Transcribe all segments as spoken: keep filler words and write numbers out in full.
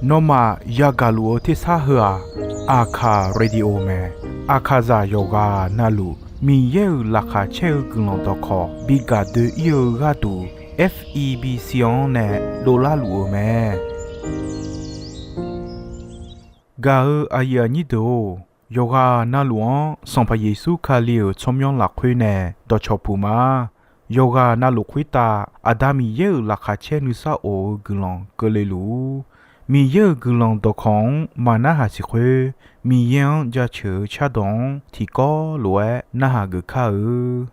Nawmaf yagaq luf-eu tersar heu-aq, Aqkaq Radio mae. Aqkaqzaq yawqghaq navluf Miqyaer-euq laqkhaq caer-eu guiqlanq dawqkawq bi gaq doe-ir-eu gharduq, F E B C-anr nae dovlar luf-euq mae. Gaq-eu aqyuif aqnyir deuq-or, yawqghaq navluf-anr Sanqpaq Yeqsur Kali-euq tsawrmyanr lafkhoer nae dawqcawq puq ma. Yawqghaq navluf khoertav Aqda Miqyaer-euq laqkhaq caer nuisar of-eu guiqlanq keuvle luf-ur. Miqyaer-euq guiqlanq dawqkawq-anr maqnarhaq siq khoer, Miqyaer-anr jaceuq-eu cardawq-anr tiqkawv lof-aer narhaq geuf kar-eu.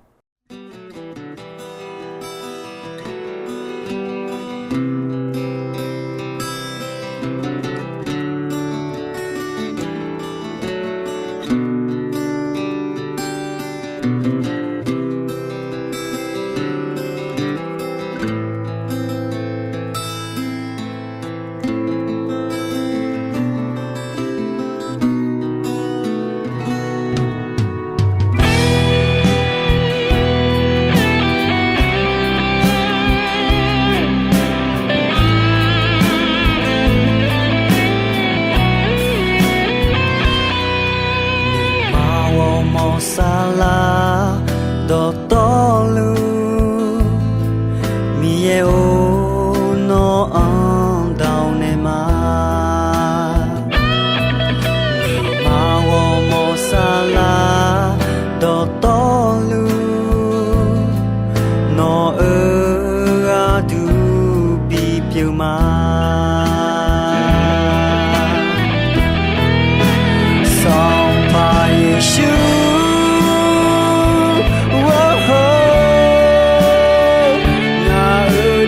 Nuima ghawrmawr saflar dawqtawvluf, Miqyaer-or, nawr-anr dawq naeq ma. Nuima ghawrmawr saflar dawqtawvluf, nawq-euq gharduq bipyeuf ma. Sanqpaq Yeqsur, ngaq-euq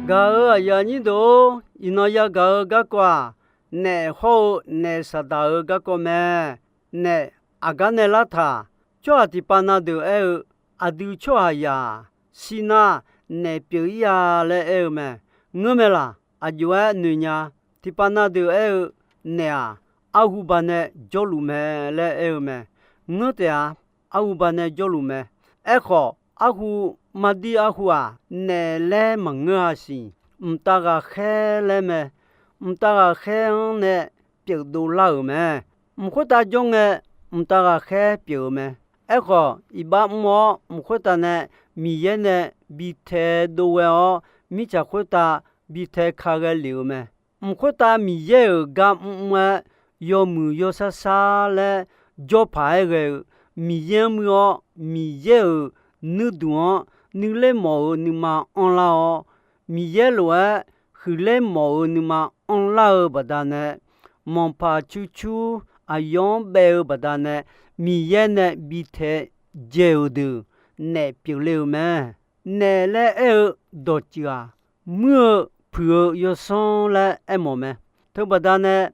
Gaq-euq aqyuif aqnyir deuq-or, iqnan yagaq-eu garkawv-aq, naef hawr-eu naef Saqdaq-euq garkawv mae. Naef aqgar nae lartaq, tsawrhaq tiqpav na deuq aer-eu, aqdui tsawrhaqzaq-aq, shir nar naef pyeuf-ir-a laer aer-eu mae. Ngeur mae laq? Aqjox-aer noeq nya. Tiqpav na deuq aer-eu, naef-aq, arhu baqnae jawrluf mae laer aer-eu mae. Ngeur taef-a. Arhu baqnae jawrluf mae. Aerkhawf, arhu maqdir arhu-aq, naef laer maqngeur-a siq. Mqtav ghaqkhaer laer mae. Mqtav ghaqkhaer-anr nae pyeuf dovlar-euq mae. Mq khoertav jawr ngae, mqtav ghaqkhaer pyeuf-eu mae. Aerkhawf, iqbax mr-awr mq khoertav nae Miqyaer nae bi tae dov ghae-awr, mirtsaq khoertav bi tae ka ghae lef-euq mae. Mq khoertav Miqyaer-euq gar mr-aer, yawmuiq yawsar sar laer jawr paq-aer ghae-eu Miqyaer-anr muir-awr, Miqyaer-euq nuirduq-anr nuiler mawf-eu nuima anrlar-awr, Miqyaer lof-aer huiqler mawf-eu nuima anrlar-eu baqdanae, manqpaq cucur aqyawf-anr baef-eu baqdanae, Miqyaer nae bi tae dzae-euq deuq naef pyeufle-eu mae. Naef laer aer-eu dawqtsuif-aq, muir-eu puiq-eu yawsanr laer aermawf mae. Teubaqda nae,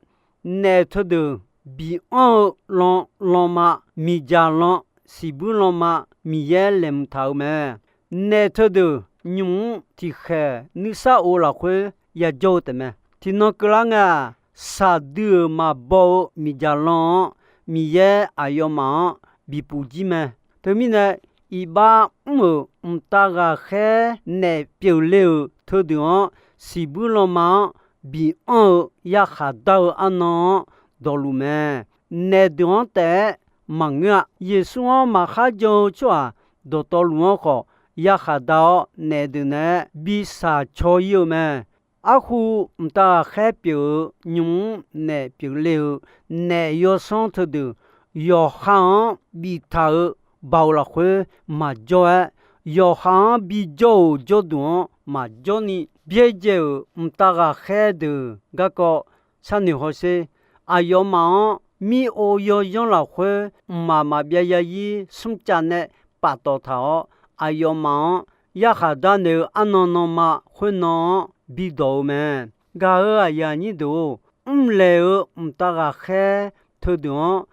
naef teudeuq bianr-eu lan, lanma, miqdzaq lan, siqbuir lanma, Miqyaer laeqhmq taq-eu mae. Naef teudeuq nymq-mr tiqkhaeq nuisar of lafkhoer yajawr-eu taef mae. Tiqnan keuvlar ngae-aq, shaqdui-euq maqbaw-eu miqdzaq lan-anr Miqyaer aqyawfmaf-anr bipuf jir mae. Teumirnae, iqbax mr-euq mqtav ghaqkhaer naef pyeufle-euq teudeuq-anr, siqbuir lanma-anr bianr-eu yarkhaq dar-eu arnan-anr dawqluf mae. Naef deuq-anr taef-aer maqngeur-a. Yeqsur-anr maqkhar jan-eu tsawrhaq dawqtawvluf-anr khawf yarkhaq dar-awr, naef deuq naeq-aer bi shaq caw-ir-eu mae. Arhu mqtav ghaqkhaer pyeuf-eu nymq-mr naef pyeufle-eu naef yawsanr teudeuq, yawqha-anr biftaq-eu baoq lafkhoer maqjawr-aer, yawqha-anr bijawr-euq jawrduq-anr maqjawr ni byaerdzae-euq mqtav ghaqkhaer deuq garkawv sharnoeq hawsher. Aqyawfmaf-anr mir-or yawyanr lafkhoer mqmaq maqbyav zarzir smrcav nae paftawf taq-awr, aqyawfmaf-anr yarkhaq darnaeq-eu arnan nanma khoernan-anr bidawq-eu mae. Gaq-euq aqyuif aqnyir deuq-or, mrlaeq-eu mqtav ghaqkhaer teudeuq-anr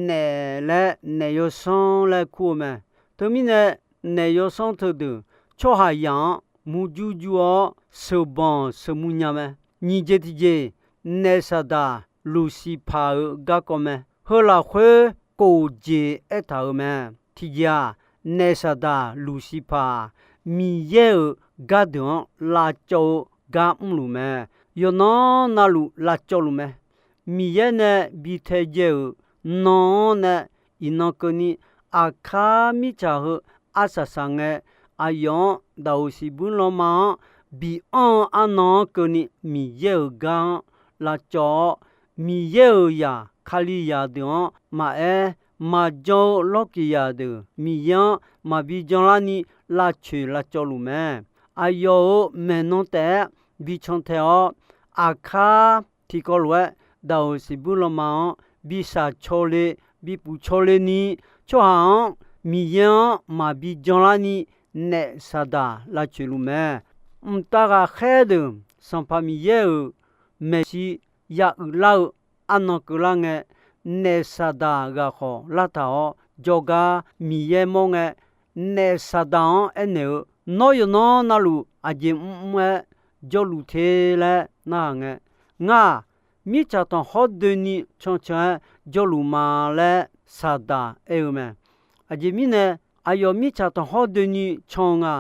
naef laer, naef yawsanr laer kur-eu mae. Teumirnae, naef yawsanr teudeuq tsawrhaqzaq-anr murjur jur-awr sheuqbanq sheuqmu nya mae. Nyiq jeq tiqjeq, naef saqdaq Luqsiqpaq-euq garkawv mae. Heu lafkhoer kof jeq aertaq-euq mae. Tiqjeq-aq, naef saqdaq Luqsiqpaq-aq, Miqyaer-euq gardeuq-anr lavcawv-eu gar mrluf mae. Yawqnan navluf lavcawv luf mae. Miqyaer nae bi taedzae-euq nan-anr nae iqnan keuvni, aqkar mirtsaq heu arsaq saq ngae, aqyawf-anr daqoq siqbuir lanma-anr bianr-eu arnan-anr keuvni, Miqyaer-euq gar-anr lavcawv-awr, Miqyaer-euq zaq Kalizaq deuq-anr maqaer, maqjan-eu lawrkiqzaq deuq Miqyaer-anr maqbi janlarni lavcoeq lavcawv luf mae. Aqyawf-euq maeqnan taef-aer bi cantae-awr, aqkar tiqkawv lof-aer daqoq siqbuir lanma-anr bi shaq caw le, bi puf caw le ni, tsawrhaq-anr Miqyaer-anr maqbi janlarni naef saqdaq lavcoeq luf mae. Mqtav ghaqkhaer deuq Sanqpaq Miqyaer-euq maeqshi ya uiqlar-eu arnan keuvlar ngae, naef saqdaq ghaq khawf lartaq-awr, jawrgar Miqyaer mawr ngae, naef saqdaq-anr aernaeq-eu, Nawr yawqnan navluf aqjeq mrmr-aer jawrluf te laer narhaq ngae, Ngar-aq, mirtsaq tanqkhawr doeni cancan-aer jawrluf ma laer saqdaq aer-eu mae. Aqjeq mirnae, aqyawf mirtsaq tanqkhawr doeni can-eu nga.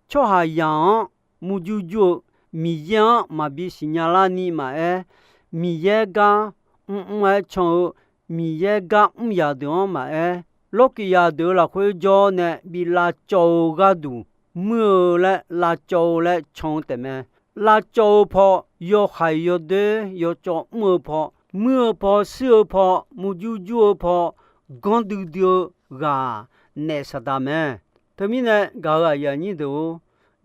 Tsawrhaqzaq-anr murjur jur-eu, Miqyaer-anr maqbi siqnya larni maqaer, Miqyaer gar mrmr-aer can-eu, Miqyaer gar mr zaq deuq-anr maqaer, lawrkiqzaq deuq-eu lafkhoer jawr nae bi lavcawv-eu gharduq muir-eu laer lavcawv-eu laer can-eu taefmae. Lavcawv-eu paw, yawhaiq yawdoer yawcawv mr-eu paw, muir-eu paw, shuir-eu paw, murjur jur-eu paw, ganr duidui-eu ghaq-aq, naef saqdaq mae. Teumirnae gaq-euq aqyuif aqnyir deuq-or,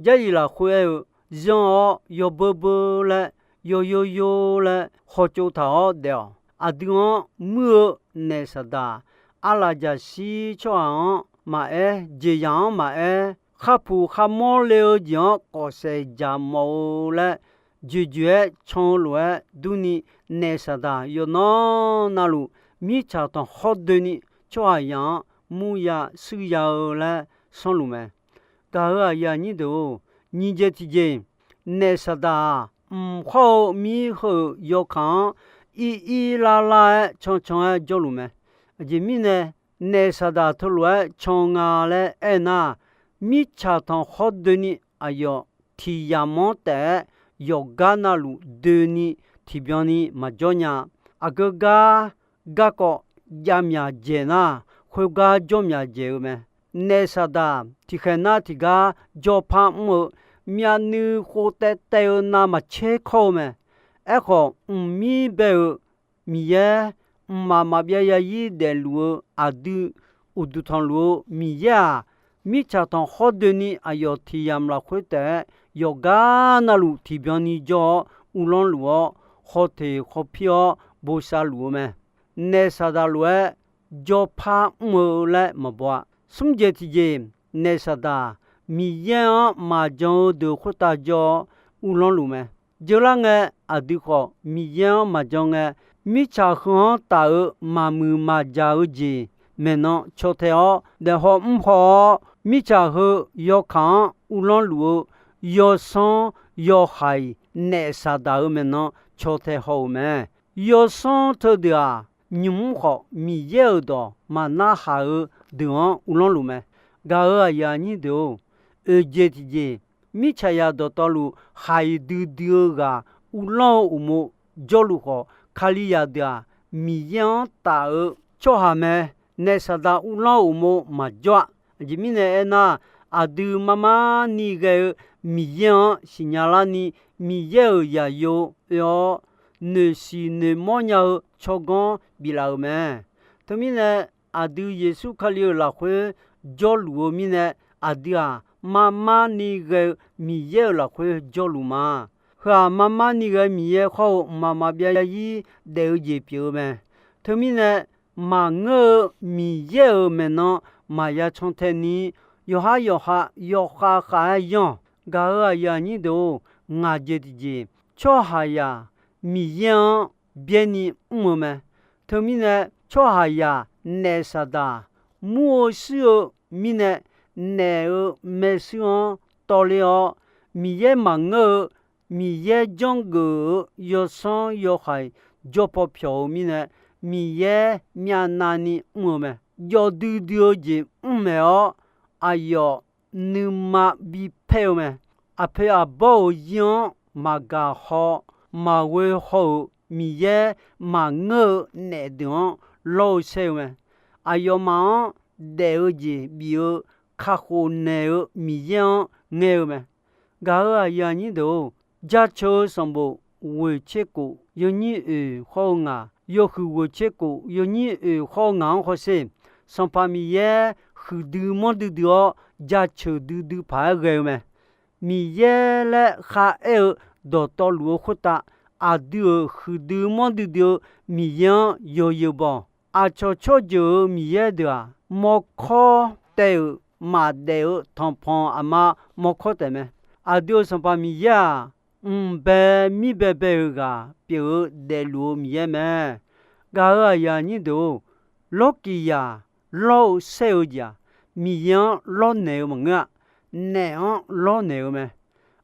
Jarlif lafkhoer aer-eu, zanr-awr yawbeur beur laer, yawyor yor laer hawtsov taq-awr daef-awq. Aqdui-anr muir-eu naef saqdaq, arlaf jaqshir tsawrhaq-anr maqaer, jeqzaq-anr maqaer, kharpuq kharmawr le-eu jeq-anr kawfsaef dzaq mawf-eu laer, joeqjoeq-aer can-eu lof-aer durni, naef Saqdaq yawqnan navluf mirtsaq tanqkhawr doeni tsawrhaqzaq-anr murya shuirya-eu laer sanrluf mae. Gaq-euq aqyuif aqnyir deuq-or, nyiq jeq tiqjeq, naef Saqdaq-aq, mq khawr-eu mir heu-euq yawkaq-anr ir ir lar lar-aer cancan-aer jawrluf mae. Aqjeq mirnae, naef Saqdaq teulof-aer can nga laer aernar, mirtsaq tanqkhawr doeni aqyawf tiq yamq-anr taef-aer yawqgar navluf doeni tiqbyan ni maqjawr nya. Aqgeu gar garkawv javmyaq dzaeq nar, khoergar jawrmyaq dzaeq-eu mae. Naef Saqdaq tiqkhaeq nar tiqgar jawrpar mr-eu, myavnuiv khov taev taev-eu navmaqtser kawr-eu mae. Aerkhawf, mqmir bae-eu Miqyaer, mqmaq maqbyav zarzir daefluf-eu aqdui, uqduq tanqluf-eu Miqyaer-aq, mirtsaq tanqkhawr doeni aqyawf tiq yamq lafkhoer taef-aer yawqgar navluf tiqbyan ni jawr-awr uvlanr luf-awr, khawf teq khawf pir-awr bosav luf-eu mae. Naef Saqdaq lof-aer jawrpar mr-eu laer maqbaw-a. Smr jeq tiqjeq, naef Saqdaq Miqyaer-anr maqjan-eu deuq khoertav jawr-awr uvlanr luf mae. Jeular ngae, aqdui khawf Miqyaer-anr maqjan ngae, mirtsaq heu-anr taf-eu maqmuiq maqjaq-eu jeq maeqnan caw tae-awr daefhaw mr haw-awr, mirtsaq heu yawkaq-anr uvlanr luf-eu yawsanr yawhaiq naef Saqdaq-euq maeqnan caw tae haw-euq mae. Yawsanr teudeuq-aq, nymq mr khawf Miqyaer-euq dawq maqnar haq-eu deuq-anr uvlanr luf mae. Gaq-euq aqyuif aqnyir deuq-or, oeq jeq tiqjeq, mirtsaqzaq dawqtawvluf haiq duidui-eu ghaq uvlanr-eu uqmov jawrluf khawf, Kalizaq deuq-aq, Miqyaer-anr taf-eu tsawrhaq mae. Naef Saqdaq uvlanr-eu uqmov maqjawr-a. Aqjeq mirnae aernar, aqdui mar mar ni ghae-eu Miqyaer-anr siqnya larni, Miqyaer-euq zaqyo oe-awr, noeqsiq noeqmawr nya-eu tsawrganr biflaf-euq mae. Teumirnae, aqdui Yeqsur Kali-euq lafkhoer jawrluf-eu mirnae, aqdui-aq, mar mar ni ghae-eu Miqyaer-euq lafkhoer jawrluf ma. Heu-aq, mar mar ni ghae-eu Miqyaer khawr-eu mqmaq maqbyav zarzir daef-eu jeq pyeuf-eu mae. Teumirnae, maqngeur-eu Miqyaer-euq maeqnan maqya cantae ni, yawqhar yawqha yawkhav khav-aer yanr-awq. Gaq-euq aqyuif aqnyir deuq-or, ngaq jeq tiqjeq, tsawrhaqzaq Miqyaer-anr byaerni mr-eu mae. Teumirnae, tsawrhaqzaq naef Saqdaq mur-eu shuir-eu mirnae, naef-euq maershuir-anr tawvler-awr, Miqyaer maqngeur-eu, Miqyaer janrgeuf-eu yawsanr yawhaiq jawr paw pyawq-eu mirnae, Miqyaer myavnavni mr-eu mae. Jawv duidui-eu jeq mr maeq-awr, aqyawf nuima bipaer-eu mae. Aqpoeq aqbawr-euq zir-anr maqgaq haw, maqghoe haw-euq Miqyaer maqngeur-eu naef deuq-anr lawr-eu saer-eu mae. Aqyawfmaf-anr daef-eu jeq bif-eu kakhof naeq-eu Miqyaer-anr ngaer-eu mae. Gaq-euq aqyuif aqnyir deuq-or, Jaceuq-eu sanqbof ghoeq tser kof yawnyir oeq khawr-eu ngaq, yawhuiq ghoeq tser kof yawnyir oeq khawr-eu ngaq-anr hawsher. Sanqpaq Miqyaer huiqdui manrdui dui-awr, jaceuq duidui paq-aer ghae-eu mae. Miqyaer laer kharaer-eu dawqtawvluf-eu khoertav, aqdui-euq huiqdui manrdui dui-eu Miqyaer-anr yawzeu baw-awq. Aqcawq tsawrjeuq-euq Miqyaer deuq-aq, mawrkawr taev-euq maqdaef-eu tanqpanq aqma mawrkawr taef mae. Aqdui-euq Sanqpaq Miqyaer-aq, mqbae mirbae bae-eu ghaq pyeuf-eu daefluf-eu Miqyaer mae. Gaq-euq aqyuif aqnyir deuq-or, lawrkiq yaq lawr-eu saer-eu jeq-aq, Miqyaer-anr lawrnaeq-eu maqngeur-a. Naef-anr lawrnaeq-eu mae.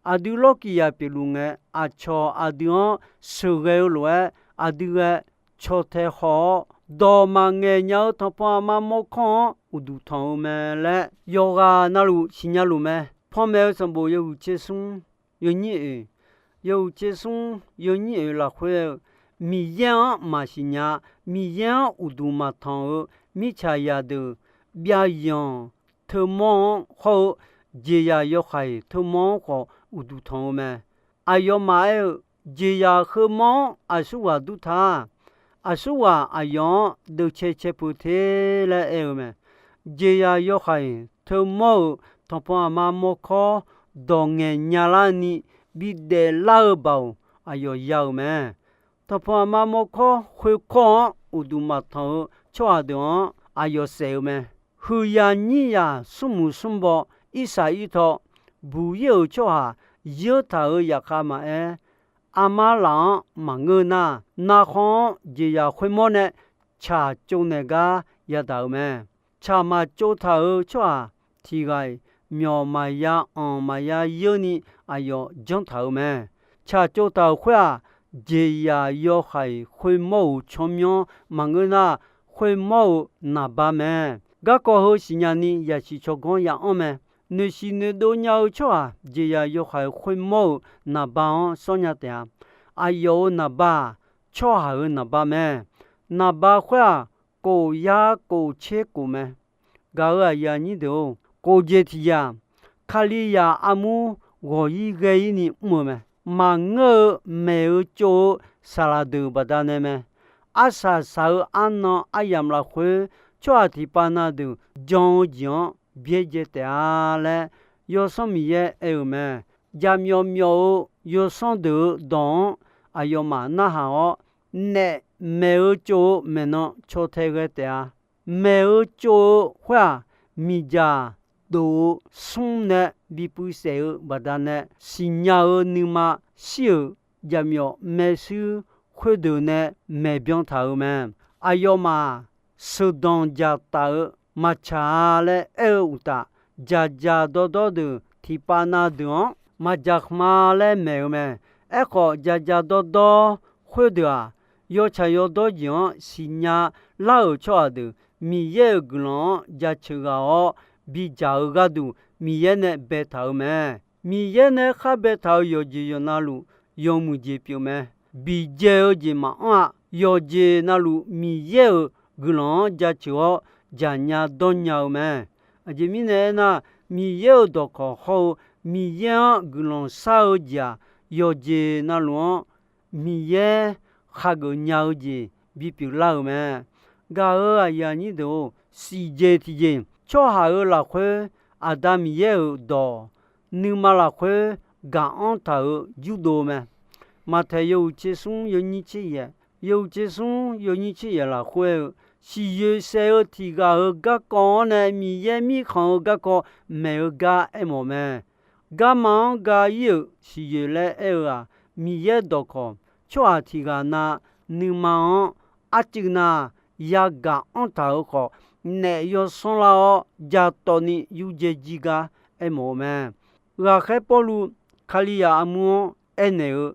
Aqdui lawrkiq yaq pyeufluf ngae, aqcawq aqdui-anr sheuqghae-eu lof-aer aqdui ghae caw tae haw-awr, dawq maqngaeq nya-eu tanqpanq aqma mawrkawr-anr uqduq tanq-eu mae laer yawqghaq navluf siqnya luf mae. Panmaeq-eu sanqbof yawhuiq tser smr yawnyir oeq, yawhuiq tser smr yawnyir oeq lafkhoer-eu, Miqyaer-anr maqsiq nya, Miqyaer-anr uqduq maqtanq-eu mirtsaqzaq deuq, byavyanq teumawr-anr hawr-eu jeqzaq yawhaiq teumawr-anr khawf uqduq tanq-eu mae. Aqyawfmaf aer-eu, jeqzaq heumawr-anr aqsurghaq dur ta. Aqsurghaq aqyawf-anr deuvcae cae peuq te laer aer-eu mae. Jeqzaq yawhaiq teumawr-euq tanqpanq aqma mawrkawr dawq ngaeq nya larni bidaef lar-eu baoq aqyawf ya-euq mae. Tanqpanq aqma mawrkawr khoerkawr-anr uqduq maqtanq-eu tsawrhaq deuq-anr aqyawf saef-eu mae. Huiqyaq nyiryaq smrmuiq smrbaw irsaq irtaw buq-ir-euq tsawrhaq yeur taq-euq yaqkhav maqaer, armar laf-anr maqngeur nar, narkhan-anr jeqzaq khoermawr nae tsaq tsovnaeq gar yadaq-euq mae. Tsaq maqtsov taq-euq tsawrhaq tiq ghaq-iq myawq maqya anq maqya yeurni aqyawf janr taq-euq mae. Tsaq tsov taq-euq khoer-aq, jeqzaq yawhaiq khoermawr-euq tsawrmyanr maqngeur nar, khoermawr-euq naqba mae. Garkawv heu siqnya ni yasiq tsawrganr ya-anr mae. Noeqsiq noeqdov nya-eu tsawrhaq jeqzaq yawhaiq khoermawr-euq naqba-anr sawrnya taef-a. Aqyawf-euq naqba-aq, tsawrhaq-euq naqba mae. Naqba khoer-aq, kof yar kof tser kof mae. Gaq-euq aqyuif aqnyir deuq-or, kof jeq tiqjeq-aq, Kalizaq armur ghawq-ir ghae-ir ni mr-eu mae. Maqngeur-eu maeq-eu tsov-eu saqlaq deuq baqdanae mae. Arsaq saq-eu arnan aryamq lafkhoer, tsawrhaq tiqpav na deuq jan-eu jeq-anr byaerdzae taef-a laer, Yawsanr Miqyaer aer-euq mae. Jaqmyawf myawf-eu yawsanr deuq-euq dawq-anr aqyawfmaf narhaq-awr, naef maeq-eu tsov-eu maeqnan caw tae ghae taef-a. Maeq-eu tsov-eu khoer-aq, miqdzaq dof-eu smr nae bipuiv saef-eu baqdanae, siqnya-eu nuima shir-euq jaqmyawf maershuir khoerdeuq nae maeqbyan taq-euq mae. Aqyawfmaf sheuqdanq dzaqtaf-eu maqtsaq-a laer aer-eu uqtaf, dzaqdzaq dawrdawr deuq tiqpav na deuq-anr maqdzaq khmq-a laer maeq-eu mae. Aerkhawf, dzaqdzaq dawrdawr khoerdeuq-aq, yawtsaq yawdawr jeq-anr siqnya lar-euq tsawrhaq deuq Miqyaer-euq guiqlanq-anr jaceuq ghaq-awr bidzaq-eu gharduq Miqyaer nae baetaq-euq mae. Miqyaer nae khar baetaq-euq yawqjeq yawqnavluf yawmuiq jeq pyeuf mae. Biqdzae-eu jeq maqanr-a. Yawqjeq navluf Miqyaer-euq guiqlanq-anr jaceuq-awr dzaqnya dawrnya-eu mae. Aqjeq mirnae aernar, Miqyaer-euq dawqkawq hawr-eu Miqyaer-anr guiqlanq shar-eu jeq-aq, yawqjeq navluf-anr Miqyaer khageuf nya-eu jeq bipyeuf lar-euq mae. Gaq-euq aqyuif aqnyir deuq-or, siqjeq tiqjeq, tsawrhaq-euq lafkhoer Aqda Miqyaer-euq dawq nuima lafkhoer gaq-anr taq-euq yurdov mae. Maqtaeq yawhuiq tser smr yawnyir tser yaeq, yawhuiq tser smr yawnyir tser yaeq lafkhoer aer-eu, siqyoeq saef-eu tiq ghaq-euq garkawv-anr nae Miqyaer Mirkhanq-eu garkawv maeq-eu gar aermawf mae. Garma-anr ga-ir-euq siqyoeq laer aer-eu-aq, Miqyaer dawqkawq tsawrhaq tiq ghaq na nuima-anr arcuiv na yagaq anr taq-euq khawf, naef yawsanr lar-awr jatawv ni yurdzae jir gar aermawf-eu mae. Ghaqkhaer Pawrluv Kalizaq armur-anr aernaeq-eu,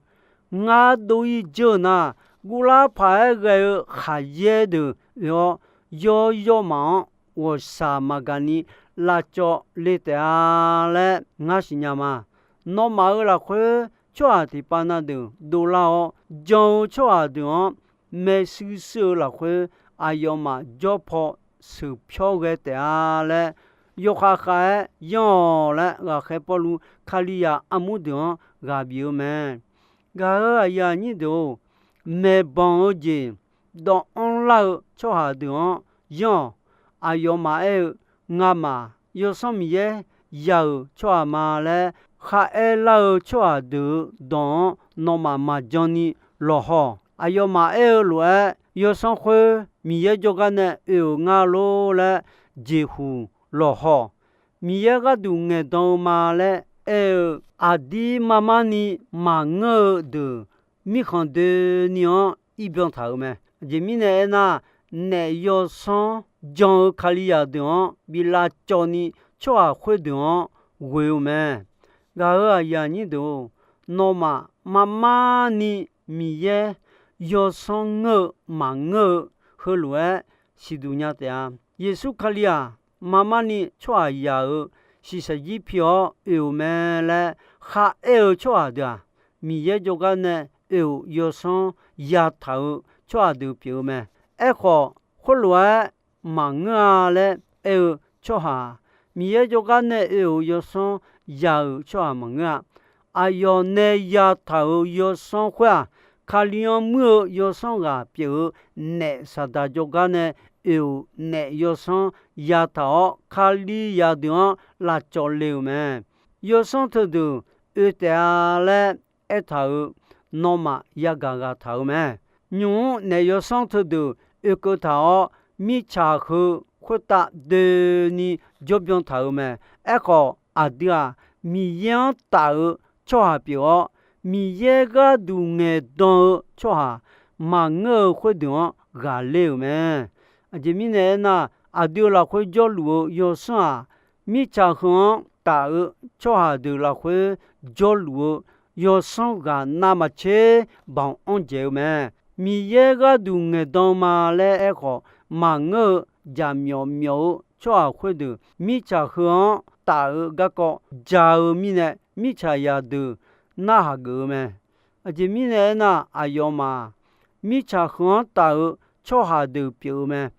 ngar dov-ir dzeur-eu nar, guvlar paq-aer ghae-eu khaqyaer deuq oe-awr, yawr yawrmaf-anr ghawqshaq maqgaq ni lavcawv le taef-a laer ngar siqnya ma. Nawmaf-euq lafkhoer tsawrhaq tiqpav na deuq dovlar-awr, jan-eu tsawrhaq deuq-anr maershuir shuir-eu lafkhoer aqyawfmaf jawr paw sheuqpyawr ghae taef-a laer, yawkhav khav-aer yanr-awq laer, ghaqkhaer Pawrluv Kalizaq armur deuq-anr ghaq bif-eu mae. Gaq-euq aqyuif aqnyir deuq-or, maeqbanq-eu jeq dawv anrlar-eu tsawrhaq deuq-anr yanr-awq. Aqyawfmaf aer-eu, ngamaf Yawsanr Miqyaer ya-euq tsawrhaq ma laer kharaer lar-eu tsawrhaq deuq-euq dawq-anr nawmaf maqjan ni lawqhaw-awq. Aqyawfmaf aer-eu lof-aer, yawsanr khoer Miqyaer jawrgar nae oe-euq ngar lor laer jeqhuq lawqhaw-awq. Miqyaer gharduq ngaeqdan-eu ma laer aer-eu, aqdir marmar ni maqngeur-eu deuq mirkhanq doeni-anr irbyan taq-euq mae. Aqjeq mirnae aernar, naef yawsanr jan-eu Kalizaq deuq-anr bi lavcawv ni tsawrhaq khoerdeuq-anr ghoe-eu mae. Gaq-euq aqyuif aqnyir deuq-or, nawmaf marmar ni Miqyaer yawsanr ngeur-eu maqngeur-eu heulof-aer siqduq nya taef-a. Yeqsur Kali-aq, marmar ni tsawrhaq yaq-euq shiqshaq jir pi-awr oe-euq mae laer kharaer-eu tsawrhaq deuq-aq, Miqyaer jawrgar nae oe-euq yawsanr yataq-euq tsawrhaq deuq pyeuf-eu mae. Aerkhawf, khoerlof-aer maqngeur-a laer aer-eu tsawrhaq-aq, Miqyaer jawrgar nae oe-euq yawsanr ya-euq tsawrhaq maqngeur-a. Aqyawf nae yataq-euq yawsanr khoer-aq, Kali-anr muir-eu yawsanr ghaq pyeuf-eu naef Saqdaq jawrgar nae oe-euq naef yawsanr yataq-awr, Kalizaq deuq-anr lavcawv le-euq mae. Yawsanr teudeuq oe taef-a laer aertaq-euq nawmaf yagaq ghaq taq-euq mae. Nymq-mr naef yawsanr teudeuq oekeuv taq-awr, mirtsaq heu khoertav doeni jawrbyan taq-euq mae. Aerkhawf, aqdui-aq, Miqyaer-anr taf-eu tsawrhaq pyeuf-awr, Miqyaer gharduq ngaeqdan-eu tsawrhaq maqngeur-eu khoerdeuq-anr ghaqler-euq mae. Aqjeq mirnae aernar, aqdui-euq lafkhoer jawrluf-eu yawsanr-aq, mirtsaq heu-anr taf-eu tsawrhaq deuq lafkhoer jawrluf-eu yawsanr ghaq navmaqtser baoq anr dzaeq-eu mae. Miqyaer gharduq ngaeqdan ma laer aerkhawf, maqngeur-eu jaqmyawf myawf-eu tsawrhaq khoerdeuq mirtsaq heu-anr taf-eu garkawv ja-eu mirnae, mirtsaq zaqdeuq narhaq geuf-eu mae. Aqjeq mirnae aernar, aqyawfmaf mirtsaq heu-anr taf-eu tsawrhaq deuq pyeuf-eu mae.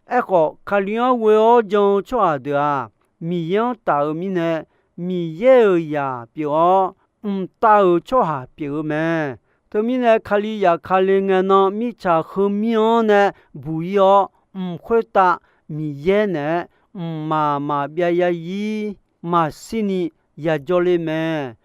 Aerkhawf, Kali-anr ghoe-awr jan-eu tsawrhaq deuq-aq, Miqyaer-anr taf-eu mirnae, Miqyaer-euq zaq pyeuf-awr, mqtav-euq tsawrhaq pyeuf-eu mae. Teumirnae, Kalizaq Kali ngae nan mirtsaq heumir-anr nae buq-ir-awr, mq khoertav Miqyaer naeq-aer mqmaq maqbyav yarzir maqshirni yajawr ler mae.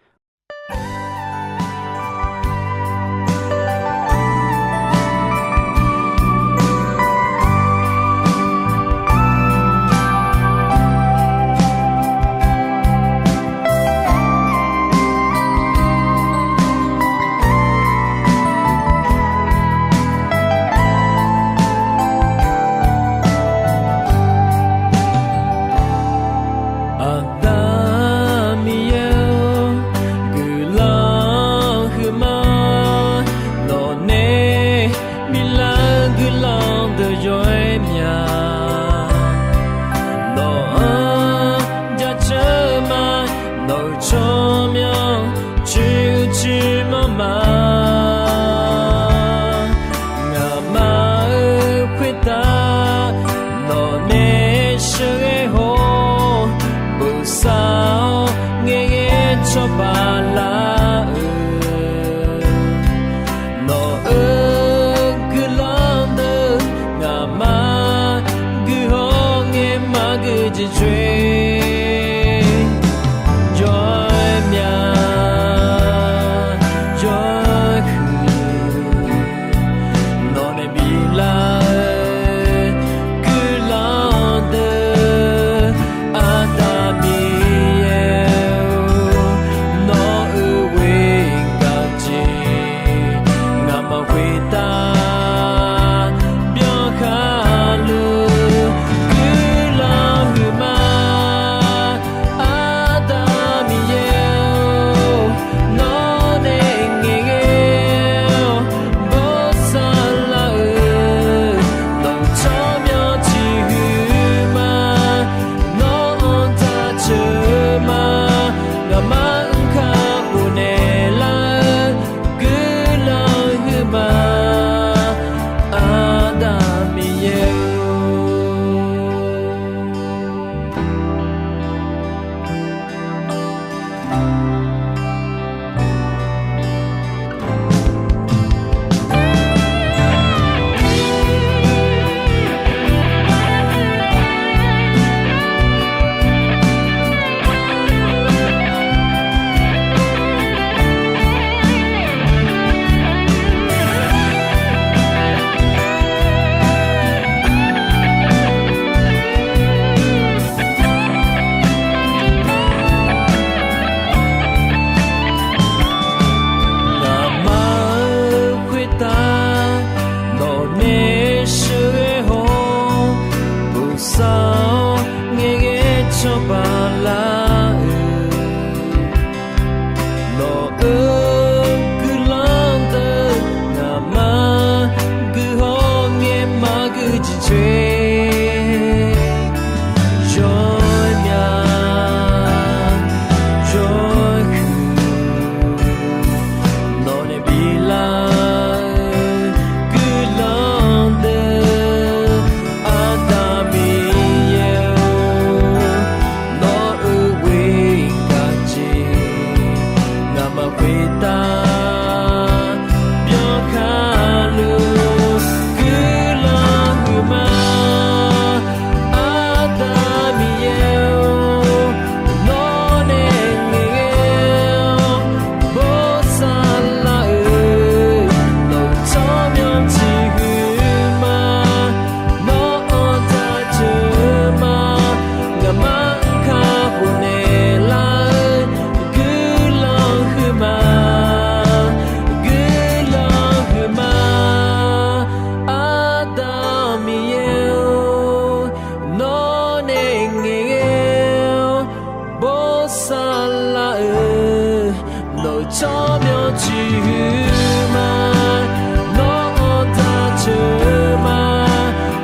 Aqda Miqyaer-or, guiqlanq huiqma, nawqnae biflar-eu guiqlanq deuq yawr-aer mya. Nawq-anr jaceuq-eu ma, nawq-euq tsawrmyanr coer-eu coer manr ma. Ngaqma-euq khoertav nawqnae sheuqghae haw-awr, bosav-awr ngaeqghae cawba lar-eu, nawq-euq guiqlanq deuq ngaqmaf guiqhawr ngae maqgui jeq coer, jawr-aer mya, jawr-aer huiq. Nawqnae biflar-eu guiqlanq deuq, Aqda Miqyaer-or, nawq-euq saqlar-euq, nawq-euq tsawrmyanr ciqhuiq ma, nawr-anr taq ceuq ma,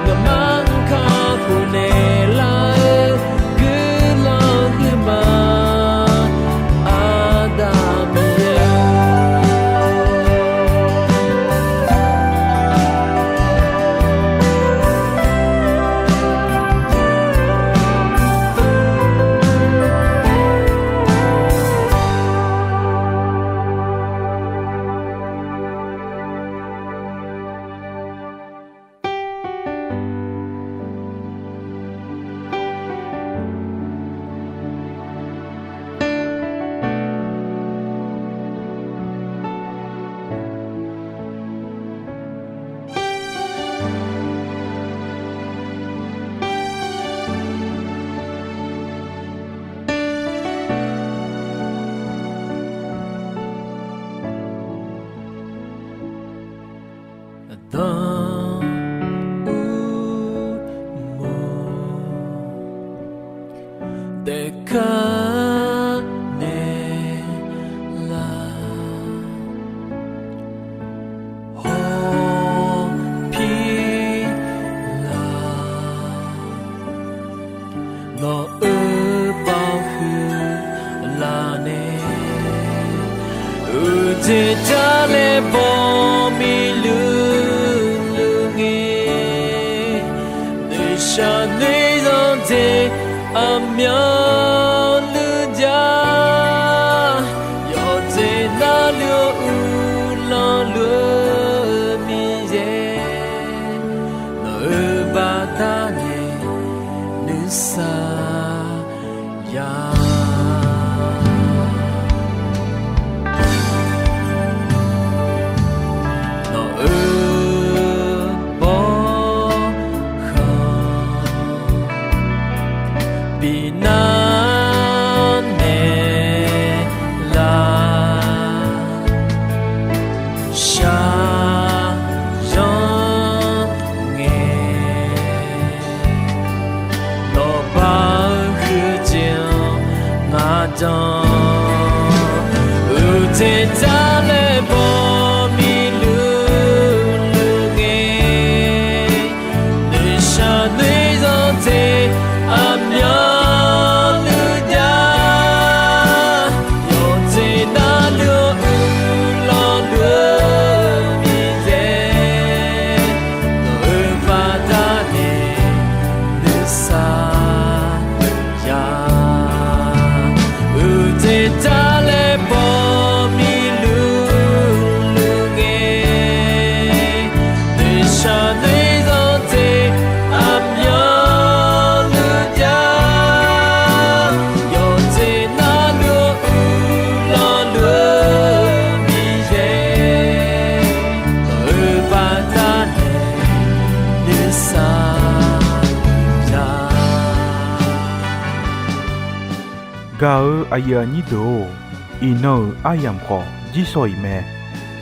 ngaqma-anr kakhof naeqlar-eu guiqlanq huiq ma, Aqda Miqyaer. Aqdan urmur taef kar naeq lar, hawpir lar. Nawq-euq baoq huiqlar nae, uqdzaeq jar laer baw miqluq luq ngae, noeqshaq noeqzanq dzaeq aqmyanluf jav, yawqdzaeq navluf-eu uqlanq luf-eu Miqyaer, nawq-euq baqdanae nuisar ya. Nawq-euq bawrkhanq binar naeq lar, shar yanr ngae, nawq baq-eu huiqdzaeq-anr ngar dan, uqdzaeq jar laer baw miqluq luq ngae, noeqshaq noeqzanq dzaeq aqmyanluf jav, yawqdzaeq navluf-eu uqlanq luf-eu Miqyaer, nawq-euq baqdanae nuisar ya. Uqdzaeq jar laer baw miqluq luq ngae, noeqshaq noeqzanq dzaeq aqmyanluf jav, yawqdzaeq navluf-eu uqlanq luf-eu Miqyaer, nawq-euq baqdanae nuisar ya. Gaq-eu aqyuif aqnyir deuq-or, iqnan-euq aryamq khawf jirsawq iq mae.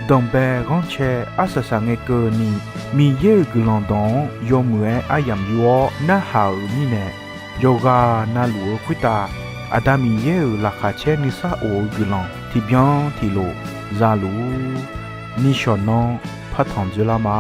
Danqbae ghanrcae arsaq saqngae keuvni, Miqyaer-euq guiqlanq dawq-anr yawmuiq-aer aryamq yur-awr narhaq-euq mirnae, yawqghaq navluf-eu khoertav Aqda Miqyaer-euq laqkhaq caer nuisar of-eu guiqlanq tiqbyan tiqlof za luf-ur. Nishawq nanr partanq dzoerlar ma.